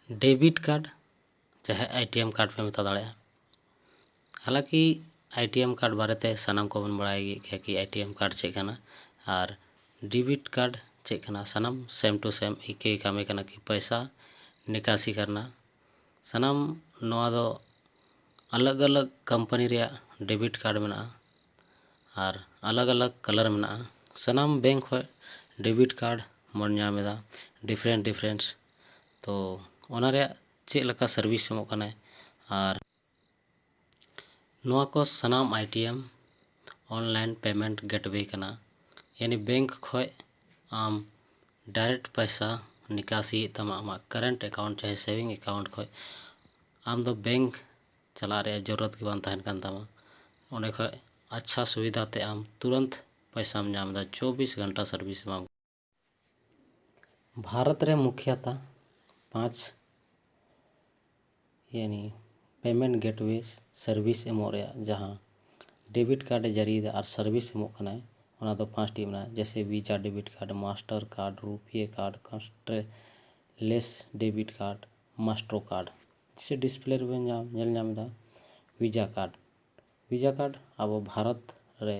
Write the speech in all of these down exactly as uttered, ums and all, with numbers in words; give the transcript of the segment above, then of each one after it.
Debit card ᱪᱟᱦᱮ ATM card ᱯᱮ ᱢᱮᱛᱟ ᱫᱟᱲᱮᱭᱟᱜᱼᱟ᱾ ᱦᱟᱞᱟᱸᱠᱤ ᱮᱴᱤᱮᱢ ᱠᱟᱨᱰ ᱵᱟᱨᱮᱛᱮ ᱥᱟᱱᱟᱢ ᱠᱚᱵᱚᱱ ᱵᱟᱲᱟᱭ ᱜᱮᱭᱟ ᱠᱤ ᱮᱴᱤᱮᱢ ᱠᱟᱨᱰ ᱪᱮᱫ ᱠᱟᱱᱟ, ᱟᱨ ᱰᱮᱵᱤᱴ ᱠᱟᱨᱰ ᱪᱮᱫ ᱠᱟᱱᱟ᱾ ᱥᱟᱱᱟᱢ ᱥᱮᱢ ᱴᱩ ᱥᱮᱢ ᱮᱠᱮ ᱠᱟᱹᱢᱤ ᱠᱟᱱᱟ ᱠᱤ ᱯᱚᱭᱥᱟ ᱱᱤᱠᱟᱥᱤ ᱠᱟᱨᱱᱟ᱾ ᱥᱟᱱᱟᱢ ᱱᱚᱣᱟ ᱫᱚ ᱟᱞᱟᱜᱽ ᱟᱞᱟᱜᱽ ᱠᱳᱢᱯᱟᱱᱤ ᱨᱮᱭᱟᱜ ᱰᱮᱵᱤᱴ ᱠᱟᱨᱰ ᱢᱮᱱᱟᱜᱼᱟ ᱟᱨ ᱟᱞᱟᱜᱽ ᱟᱞᱟᱜᱽ ᱠᱟᱞᱟᱨ ᱢᱮᱱᱟᱜᱼᱟ᱾ ᱥᱟᱱᱟᱢ ᱵᱮᱝᱠ ᱠᱷᱚᱱ ᱰᱮᱵᱤᱴ ᱠᱟᱨᱰ ᱵᱚᱱ ᱧᱟᱢ ᱮᱫᱟ, ᱰᱤᱯᱷᱟᱨᱮᱱᱴ ᱰᱤᱯᱷᱟᱨᱮᱱᱴ᱾ ᱛᱚ ᱚᱱᱟ ᱨᱮᱭᱟᱜ ᱪᱮᱫ ᱞᱮᱠᱟ ᱥᱟᱨᱵᱷᱤᱥ ᱮᱢᱚᱜ ᱠᱟᱱᱟᱭ, ᱟᱨ ᱱᱚᱣᱟ ᱠᱚ ᱥᱟᱱᱟᱢ ᱮᱴᱤᱮᱢ ᱚᱱᱞᱟᱭᱤᱱ ᱯᱮᱢᱮᱱᱴ ᱜᱮᱴᱣᱮ ᱠᱟᱱᱟ, ᱭᱟᱱᱤ ᱵᱮᱝᱠ ᱠᱷᱚᱱ ᱟᱢ ᱰᱟᱭᱨᱮᱠᱴ ᱯᱚᱭᱥᱟ ᱱᱤᱠᱟᱥᱤᱭᱮᱫ ᱛᱟᱢᱟ ᱟᱢᱟᱜ ᱠᱟᱨᱮᱱᱴ ᱮᱠᱟᱣᱩᱱᱴ ᱪᱟᱦᱮ ᱥᱮᱵᱷᱤᱝ ᱮᱠᱟᱣᱩᱱᱴ ᱠᱷᱚᱱ᱾ ᱟᱢ ᱫᱚ ᱵᱮᱝᱠ ᱪᱟᱞᱟᱜ ᱨᱮᱭᱟᱜ ᱡᱚᱨᱩᱨᱟᱛ ᱜᱮ ᱵᱟᱝ ᱛᱟᱦᱮᱱ ᱠᱟᱱ ᱛᱟᱢᱟ᱾ ᱚᱸᱰᱮ ᱠᱷᱚᱱ ᱟᱪᱪᱷᱟ ᱥᱩᱵᱤᱫᱷᱟ ᱛᱮ ᱟᱢ ᱛᱩᱨᱟᱹᱱᱛ ᱯᱚᱭᱥᱟᱢ ᱧᱟᱢ ᱮᱫᱟ, ᱪᱚᱵᱵᱤᱥ ᱜᱷᱚᱱᱴᱟ ᱥᱟᱨᱵᱷᱤᱥ ᱮᱢᱟᱢ᱾ ᱵᱷᱟᱨᱚᱛ ᱨᱮ ᱢᱩᱠᱷᱭᱟᱛᱟ ᱯᱟᱸᱪ ᱭᱟᱱᱤ ᱯᱮᱢᱮᱱᱴ ᱜᱮᱴᱣᱮ ᱥᱟᱨᱵᱷᱤᱥ ᱮᱢᱚᱜ ᱨᱮᱭᱟᱜ ᱡᱟᱦᱟᱸ ᱰᱮᱵᱤᱴ ᱠᱟᱨᱰ ᱮ ᱡᱟᱹᱨᱤᱭᱮᱫᱟ ᱟᱨ ᱥᱟᱨᱵᱷᱤᱥ ᱮᱢᱚᱜ ᱠᱟᱱᱟᱭ, ᱚᱱᱟ ᱫᱚ ᱯᱟᱸᱪᱴᱤ ᱢᱮᱱᱟᱜᱼᱟ, ᱡᱮᱭᱥᱮ Visa debit card, Mastercard, RuPay card, contactless debit card, Maestro card. ᱡᱮᱭᱥᱮ ᱰᱤᱥᱯᱞᱮ ᱨᱮᱵᱮᱱ ᱧᱟᱢ ᱧᱮᱞ ᱧᱟᱢ ᱮᱫᱟ ᱵᱷᱤᱡᱟ ᱠᱟᱨᱰ᱾ ᱵᱷᱤᱡᱟ ᱠᱟᱨᱰ ᱟᱵᱚ ᱵᱷᱟᱨᱚᱛ ᱨᱮ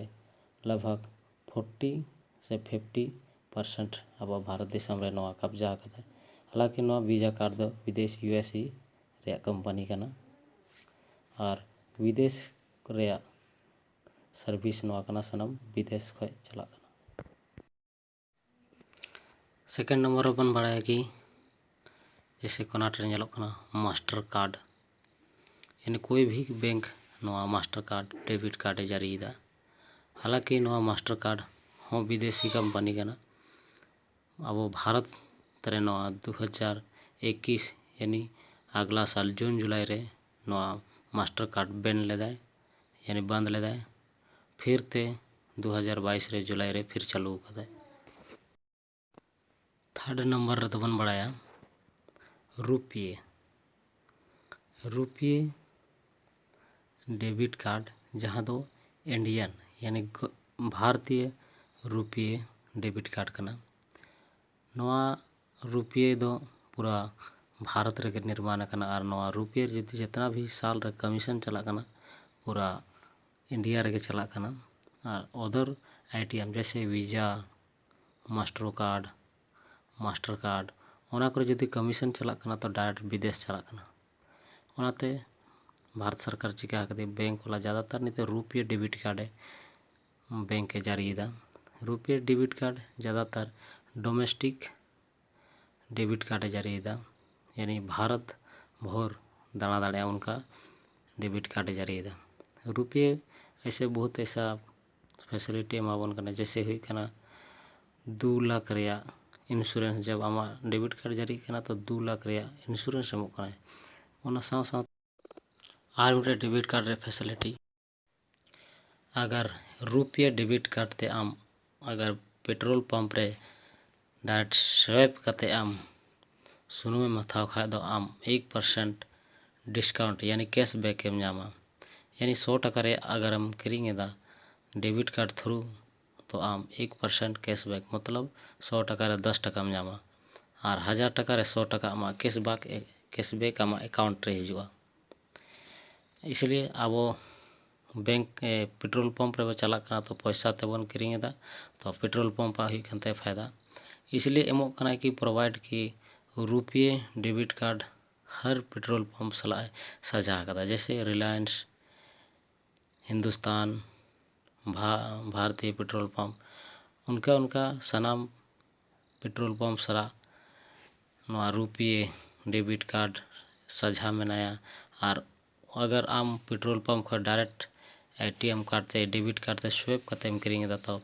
ᱞᱟᱜᱽ ᱵᱷᱟᱜᱽ ᱯᱷᱳᱨᱴᱤ ᱥᱮ ᱯᱷᱤᱯᱴᱤ ᱯᱟᱨᱥᱮᱱᱴ ᱟᱵᱚ ᱵᱷᱟᱨᱚᱛ ᱫᱤᱥᱚᱢ ᱨᱮ ᱱᱚᱣᱟ ᱠᱟᱵᱽᱡᱟ ᱟᱠᱟᱫᱟᱭ᱾ ᱦᱟᱞᱟᱸᱠᱤ ᱱᱚᱣᱟ ᱵᱷᱤᱡᱟ ᱠᱟᱨᱰ ᱫᱚ ᱵᱤᱫᱮᱥ ᱤᱭᱩ ᱮᱥ ᱮ ᱨᱮᱭᱟᱜ ᱠᱳᱢᱯᱟᱱᱤ ᱠᱟᱱᱟ, ᱟᱨ ᱵᱤᱫᱮᱥ ᱨᱮᱭᱟᱜ ᱥᱟᱨᱵᱷᱤᱥ ᱱᱚᱣᱟ ᱠᱟᱱᱟ, ᱥᱟᱱᱟᱢ ᱵᱤᱫᱮᱥ ᱠᱷᱚᱱ ᱪᱟᱞᱟᱜ ᱠᱟᱱᱟ᱾ ᱥᱮᱠᱮᱱᱰ ᱱᱚᱢᱵᱚᱨ ᱨᱮᱵᱚᱱ ᱵᱟᱲᱟᱭᱟ ᱠᱤ ᱡᱮᱭᱥᱮ ᱠᱚᱨᱱᱟᱴᱚᱠ ᱨᱮ ᱧᱮᱞᱚᱜ ᱠᱟᱱᱟ ᱢᱟᱥᱴᱟᱨ ᱠᱟᱨᱰ, ᱭᱟᱱᱤ ᱠᱳᱭ ᱵᱷᱤ ᱵᱮᱝᱠ ᱱᱚᱣᱟ ᱢᱟᱥᱴᱟᱨ ᱠᱟᱨᱰ ᱰᱮᱵᱤᱴ ᱠᱟᱨᱰ ᱮ ᱡᱟᱹᱨᱤᱭᱮᱫᱟ᱾ ᱦᱟᱞᱟᱸᱠᱤ ᱱᱚᱣᱟ ᱢᱟᱥᱴᱟᱨ ᱠᱟᱨᱰ ᱦᱚᱸ ᱵᱤᱫᱮᱥᱤ ᱠᱳᱢᱯᱟᱱᱤ ᱠᱟᱱᱟ᱾ ᱟᱵᱚ ᱵᱷᱟᱨᱚᱛ ᱨᱮ ᱱᱚᱣᱟ ᱫᱩ ᱦᱟᱡᱟᱨ ᱮᱠᱩᱥ ᱭᱟᱱᱤ ᱟᱜᱽᱞᱟ ᱥᱟᱞ ᱡᱩᱱ ᱡᱩᱞᱟᱭ ᱨᱮ ᱱᱚᱣᱟ ᱢᱟᱥᱴᱟᱨ ᱠᱟᱨᱰ ᱵᱮᱱ ᱞᱮᱫᱟᱭ, ᱭᱟᱱᱤ ᱵᱚᱱᱫ ᱞᱮᱫᱟᱭ᱾ ᱯᱷᱤᱨ ᱛᱮ ᱫᱩ ᱦᱟᱡᱟᱨ ᱵᱟᱭᱤᱥ ᱨᱮ ᱡᱩᱞᱟᱭ ᱨᱮ ᱯᱷᱤᱨ ᱪᱟᱹᱞᱩ ᱟᱠᱟᱫᱟᱭ᱾ ᱛᱷᱟᱨᱰ ᱱᱟᱢᱵᱟᱨ ᱨᱮᱫᱚ ᱵᱚᱱ ᱵᱟᱲᱟᱭᱟ ᱨᱩᱯᱤᱭᱮ᱾ ᱨᱩᱯᱤᱭᱮ ᱰᱮᱵᱤᱴ ᱠᱟᱨᱰ, ᱡᱟᱦᱟᱸ ᱫᱚ ᱤᱱᱰᱤᱭᱟᱱ ᱭᱟᱱᱤ ᱜᱚ- ᱵᱷᱟᱨᱚᱛᱤᱭᱚ ᱨᱩᱯᱤᱭᱮ ᱰᱮᱵᱤᱴ ᱠᱟᱨᱰ ᱠᱟᱱᱟ᱾ ᱱᱚᱣᱟ ᱨᱩᱯᱤᱭᱮ ᱫᱚ ᱯᱩᱨᱟ ᱵᱷᱟᱨᱚᱛ ᱨᱮᱜᱮ ᱱᱤᱨᱢᱟᱱ ᱟᱠᱟᱱᱟ᱾ ᱟᱨ ᱱᱚᱣᱟ ᱨᱩᱯᱤᱭᱟᱹ ᱡᱩᱫᱤ ᱡᱤᱛᱱᱟ ᱵᱷᱤ ᱥᱟᱞ ᱨᱮ ᱠᱚᱢᱤᱥᱚᱱ ᱪᱟᱞᱟᱜ ᱠᱟᱱᱟ, ᱯᱩᱨᱟ ᱤᱱᱰᱤᱭᱟ ᱨᱮᱜᱮ ᱪᱟᱞᱟᱜ ᱠᱟᱱᱟ᱾ ᱟᱨ ᱚᱫᱚᱨ ᱟᱭᱴᱮᱢ ᱡᱮᱭᱥᱮ visa, master card master card ᱚᱱᱟ ᱠᱚᱨᱮ ᱡᱩᱫᱤ ᱠᱚᱢᱤᱥᱚᱱ ᱪᱟᱞᱟᱜ ᱠᱟᱱᱟ, ᱛᱚ ᱰᱟᱭᱨᱮᱠᱴ ᱵᱤᱫᱮᱥ ᱪᱟᱞᱟᱜ ᱠᱟᱱᱟ᱾ ᱚᱱᱟᱛᱮ ᱵᱷᱟᱨᱚᱛ ᱥᱚᱨᱠᱟᱨ ᱪᱤᱠᱟ ᱟᱠᱟᱫᱮ, ᱵᱮᱝᱠ ᱵᱟᱞᱟ ᱡᱟᱫᱟᱛᱟᱨ ᱱᱤᱛᱚᱜ ᱨᱩᱯᱤᱭᱟᱹ ᱰᱮᱵᱤᱴ ᱠᱟᱨᱰ ᱮ ᱵᱮᱝᱠ ᱮ ᱡᱟᱹᱨᱤᱭᱮᱫᱟ᱾ ᱨᱩᱯᱤᱭᱟᱹ ᱰᱮᱵᱤᱴ ᱠᱟᱨᱰ ᱡᱟᱫᱟᱛᱟᱨ ᱰᱚᱢᱮᱥᱴᱤᱠ ᱰᱮᱵᱤᱴ ᱠᱟᱨᱰ ᱮ ᱡᱟᱹᱨᱤᱭᱮᱫᱟ, ᱭᱟᱱᱤ ᱵᱷᱟᱨᱚᱛ ᱵᱷᱳᱨ ᱫᱟᱬᱟ ᱫᱟᱲᱮᱭᱟᱜᱼᱟ ᱚᱱᱠᱟ ᱰᱮᱵᱤᱴ ᱠᱟᱨᱰ ᱮ ᱡᱟᱹᱨᱤᱭᱮᱫᱟ᱾ ᱨᱩᱯᱤᱭᱟᱹ ᱮᱥᱮ ᱵᱚᱦᱩᱛ ᱮᱥᱟ ᱯᱷᱮᱥᱤᱞᱤᱴᱤ ᱮᱢᱟᱵᱚᱱ ᱠᱟᱱᱟ, ᱡᱮᱭᱥᱮ ᱦᱩᱭᱩᱜ ᱠᱟᱱᱟ ᱫᱩ ᱞᱟᱠᱷ ᱨᱮᱭᱟᱜ ᱤᱱᱥᱩᱨᱮᱱᱥ᱾ ᱡᱟᱵ ᱟᱢᱟᱜ ᱰᱮᱵᱤᱴ ᱠᱟᱨᱰ ᱡᱟᱹᱨᱤᱜ ᱠᱟᱱᱟ, ᱛᱚ ᱫᱩ ᱞᱟᱠᱷ ᱨᱮᱭᱟᱜ ᱤᱱᱥᱩᱨᱮᱱᱥ ᱮᱢᱚᱜ ᱠᱟᱱᱟᱭ᱾ ᱚᱱᱟ ᱥᱟᱶ ᱥᱟᱶᱛᱮ ᱟᱨ ᱢᱤᱫᱴᱮᱱ ᱰᱮᱵᱤᱴ ᱠᱟᱨᱰ ᱨᱮ ᱯᱷᱮᱥᱤᱞᱤᱴᱤ, ᱟᱜᱟᱨ ᱨᱩᱯᱤᱭᱟᱹ ᱰᱮᱵᱤᱴ ᱠᱟᱨᱰ ᱛᱮ ᱟᱢ ᱟᱜᱟᱨ ᱯᱮᱴᱨᱳᱞ ᱯᱟᱢᱯ ᱨᱮ ᱰᱟᱭᱨᱮᱠᱴ ᱥᱣᱮᱯ ᱠᱟᱛᱮ ᱟᱢ ᱥᱩᱱᱩᱢᱮᱢ ᱦᱟᱛᱟᱣ ᱠᱷᱟᱡ ᱫᱚ ᱟᱢ ᱮᱠ ᱯᱟᱨᱥᱮᱱᱴ ᱰᱤᱥᱠᱟᱣᱩᱱᱴ ᱭᱟᱱᱤ ᱠᱮᱥᱵᱮᱠ ᱮᱢ ᱧᱟᱢᱟ᱾ ᱭᱟᱱᱤ ᱥᱚ ᱴᱟᱠᱟ ᱨᱮᱭᱟᱜ ᱟᱜᱟᱨᱮᱢ ᱠᱤᱨᱤᱧ ᱮᱫᱟ ᱰᱮᱵᱤᱴ ᱠᱟᱨᱰ ᱛᱷᱨᱩ, ᱛᱚ ᱟᱢ ᱮᱠ ᱯᱟᱨᱥᱮᱱᱴ ᱠᱮᱥᱵᱮᱠ, ᱢᱚᱛᱞᱚᱵ ᱥᱚ ᱴᱟᱠᱟ ᱨᱮ ᱫᱚᱥ ᱴᱟᱠᱟᱢ ᱧᱟᱢᱟ᱾ ᱟᱨ ᱦᱟᱡᱟᱨ ᱴᱟᱠᱟ ᱨᱮ ᱥᱚ ᱴᱟᱠᱟ ᱟᱢᱟᱜ ᱠᱮᱥᱵᱮᱠ, ᱠᱮᱥᱵᱮᱠ ᱟᱢᱟᱜ ᱮᱠᱟᱣᱩᱱᱴ ᱨᱮ ᱦᱤᱡᱩᱜᱼᱟ᱾ ᱤᱥᱞᱤᱭᱮ ᱟᱵᱚ ᱵᱮᱝᱠ, ᱮ, ᱯᱮᱴᱨᱳᱞ ᱯᱟᱢᱯ ᱨᱮᱵᱚ ᱪᱟᱞᱟᱜ ᱠᱟᱱᱟ, ᱛᱚ ᱯᱚᱭᱥᱟ ᱛᱮᱵᱚᱱ ᱠᱤᱨᱤᱧ ᱮᱫᱟ, ᱛᱚ ᱯᱮᱴᱨᱳᱞ ᱯᱟᱢᱯ ᱟᱜ ᱦᱩᱭᱩᱜ ᱠᱟᱱ ᱛᱟᱭᱟ ᱯᱷᱟᱭᱫᱟ᱾ ᱤᱥᱞᱤᱭᱮ ᱮᱢᱚᱜ ᱠᱟᱱᱟᱭ ᱠᱤ ᱯᱨᱳᱵᱷᱟᱭᱤᱰ ᱠᱤ ᱨᱩᱯᱤᱭᱮ ᱰᱮᱵᱤᱴ ᱠᱟᱨᱰ ᱦᱟᱨ ᱯᱮᱴᱨᱳᱞ ᱯᱟᱢᱯ ᱥᱟᱞᱟᱜ ᱮ ᱥᱟᱡᱷᱟ ᱟᱠᱟᱫᱟ, ᱡᱮᱭᱥᱮ ᱨᱤᱞᱟᱭᱮᱱᱥ, ᱦᱤᱱᱫᱩᱥᱛᱟᱱ, ᱵᱷᱟ-, ᱵᱷᱟᱨᱚᱛᱤᱭᱚ ᱯᱮᱴᱨᱳᱞ ᱯᱟᱢᱯ, ᱚᱱᱠᱟ ᱚᱱᱠᱟ ᱥᱟᱱᱟᱢ ᱯᱮᱴᱨᱳᱞ ᱯᱟᱢᱯ ᱥᱟᱞᱟᱜ ᱱᱚᱣᱟ ᱨᱩᱯᱤᱭᱮ ᱰᱮᱵᱤᱴ ᱠᱟᱨᱰ ᱥᱟᱡᱷᱟ ᱢᱮᱱᱟᱭᱟ᱾ ᱟᱨ ᱟᱜᱟᱨ ᱟᱢ ᱯᱮᱴᱨᱳᱞ ᱯᱟᱢᱯ ᱠᱷᱚᱱ ᱰᱟᱭᱨᱮᱠᱴ ᱮᱴᱤᱮᱢ ᱠᱟᱨᱰ ᱛᱮ, ᱰᱮᱵᱤᱴ ᱠᱟᱨᱰ ᱛᱮ ᱥᱣᱮᱯ ᱠᱟᱛᱮᱢ ᱠᱤᱨᱤᱧ ᱮᱫᱟ, ᱛᱚ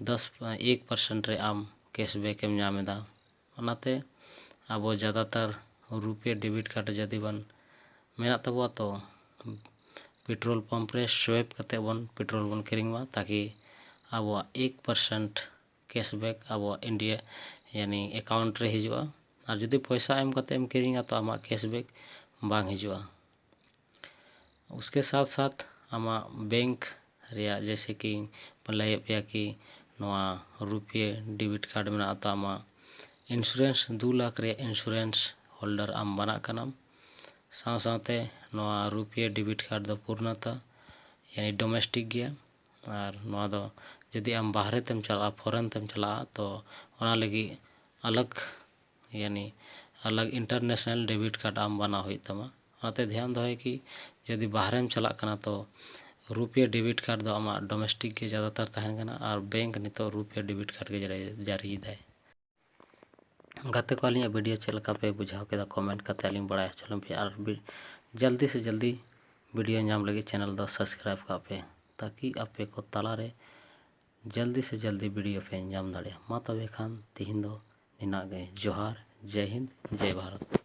ᱫᱚᱥ, ᱮᱠ ᱯᱟᱨᱥᱮᱱᱴ ᱨᱮ ᱟᱢ ᱠᱮᱥᱵᱮᱠ ᱮᱢ ᱧᱟᱢ ᱮᱫᱟ᱾ ᱚᱱᱟᱛᱮ ᱟᱵᱚ ᱡᱟᱫᱟᱛᱟᱨ ᱨᱩᱯᱤᱭᱟᱹ ᱰᱮᱵᱤᱴ ᱠᱟᱨᱰ ᱡᱩᱫᱤ ᱵᱚᱱ ᱢᱮᱱᱟᱜ ᱛᱟᱵᱚᱣᱟ, ᱛᱚ ᱯᱮᱴᱨᱳᱞ ᱯᱟᱢᱯ ᱨᱮ ᱥᱣᱮᱯ ᱠᱟᱛᱮ ᱵᱚᱱ ᱯᱮᱴᱨᱳᱞ ᱵᱚᱱ ᱠᱤᱨᱤᱧ ᱢᱟ, ᱛᱟᱠᱤ ᱟᱵᱚᱣᱟᱜ ᱮᱠ ᱯᱟᱨᱥᱮᱱᱴ ᱠᱮᱥᱵᱮᱠ ᱟᱵᱚᱣᱟᱜ ᱤᱱᱰᱤᱭᱟ ᱭᱟᱱᱤ ᱮᱠᱟᱣᱩᱱᱴ ᱨᱮ ᱦᱤᱡᱩᱜᱼᱟ᱾ ᱟᱨ ᱡᱩᱫᱤ ᱯᱚᱭᱥᱟ ᱮᱢ ᱠᱟᱛᱮ ᱮᱢ ᱠᱤᱨᱤᱧᱟ, ᱛᱚ ᱟᱢᱟᱜ ᱠᱮᱥᱵᱮᱠ ᱵᱟᱝ ᱦᱤᱡᱩᱜᱼᱟ᱾ ᱩᱥᱠᱮ ᱥᱟᱛᱷ ᱥᱟᱛᱷ ᱟᱢᱟᱜ ᱵᱮᱝᱠ ᱨᱮᱭᱟᱜ, ᱡᱮᱭᱥᱮ ᱠᱤ ᱞᱟᱹᱭᱮᱫ ᱯᱮᱭᱟ ᱠᱤ ᱱᱚᱣᱟ ᱨᱩᱯᱤᱭᱟᱹ ᱰᱮᱵᱤᱴ ᱠᱟᱨᱰ ᱢᱮᱱᱟᱜᱼᱟ, ᱛᱚ ᱟᱢᱟᱜ ᱤᱱᱥᱩᱨᱮᱱᱥ ᱫᱩ ᱞᱟᱠᱷ ᱨᱮᱭᱟᱜ ᱤᱱᱥᱩᱨᱮᱱᱥ holder ᱟᱢ ᱵᱮᱱᱟᱜ ᱠᱟᱱᱟᱢ᱾ ᱥᱟᱶ ᱥᱟᱶᱛᱮ ᱱᱚᱣᱟ RuPay debit card ᱫᱚ ᱯᱩᱨᱱᱚᱛᱟ ᱭᱟᱱᱤ domestic ᱜᱮᱭᱟ᱾ ᱟᱨ ᱱᱚᱣᱟ ᱫᱚ ᱡᱩᱫᱤ ᱟᱢ ᱵᱟᱦᱨᱮ ᱛᱮᱢ ᱪᱟᱞᱟᱜᱼᱟ, foreign ᱛᱮᱢ ᱪᱟᱞᱟᱜᱼᱟ, ᱛᱚ ᱚᱱᱟ ᱞᱟᱹᱜᱤᱫ ᱟᱞᱟᱜᱽ ᱭᱟᱱᱤ ᱟᱞᱟᱜᱽ international debit card ᱟᱢ ᱵᱮᱱᱟᱣ ᱦᱩᱭᱩᱜ ᱛᱟᱢᱟ᱾ ᱚᱱᱟᱛᱮ ᱫᱷᱮᱭᱟᱱ ᱫᱚᱦᱚᱭ ᱠᱤ ᱡᱩᱫᱤ ᱵᱟᱦᱨᱮᱢ ᱪᱟᱞᱟᱜ ᱠᱟᱱᱟ ᱛᱚ RuPay debit card ᱫᱚ ᱟᱢᱟᱜ domestic ᱜᱮ ᱡᱟᱫᱟᱛᱟᱨ ᱛᱟᱦᱮᱱ ᱠᱟᱱᱟ ᱟᱨ bank ᱱᱤᱛᱚᱜ RuPay debit card ᱜᱮ ᱡᱟᱹᱨᱤᱭᱮᱫᱟᱭ᱾ ᱜᱟᱛᱮ ᱠᱚ, ᱟᱹᱞᱤᱧᱟᱜ video ᱪᱮᱫ ᱞᱮᱠᱟ ᱯᱮ ᱵᱩᱡᱷᱟᱹᱣ ᱠᱮᱫᱟ comment ᱠᱟᱛᱮ ᱟᱹᱞᱤᱧ ᱵᱟᱲᱟᱭ ᱦᱚᱪᱚ ᱞᱤᱧ ᱯᱮ᱾ ᱟᱨ ᱡᱚᱞᱫᱤ ᱥᱮ ᱡᱚᱞᱫᱤ video ᱧᱟᱢ ᱞᱟᱹᱜᱤᱫ channel ᱫᱚ subscribe ᱠᱟᱜ ᱯᱮ, ᱛᱟᱠᱤ ᱟᱯᱮ ᱠᱚ ᱛᱟᱞᱟᱨᱮ ᱡᱚᱞᱫᱤ ᱥᱮ ᱡᱚᱞᱫᱤ video ᱯᱮ ᱧᱟᱢ ᱫᱟᱲᱮᱭᱟᱜᱼᱟ᱾ ᱢᱟ ᱛᱚᱵᱮ ᱠᱷᱟᱱ ᱛᱤᱦᱤᱧ ᱫᱚ ᱱᱤᱱᱟᱹᱜ ᱜᱮ᱾ ᱡᱚᱦᱟᱨ, ᱡᱟᱭ ᱦᱤᱱᱫ, ᱡᱟᱭ ᱵᱷᱟᱨᱚᱛ᱾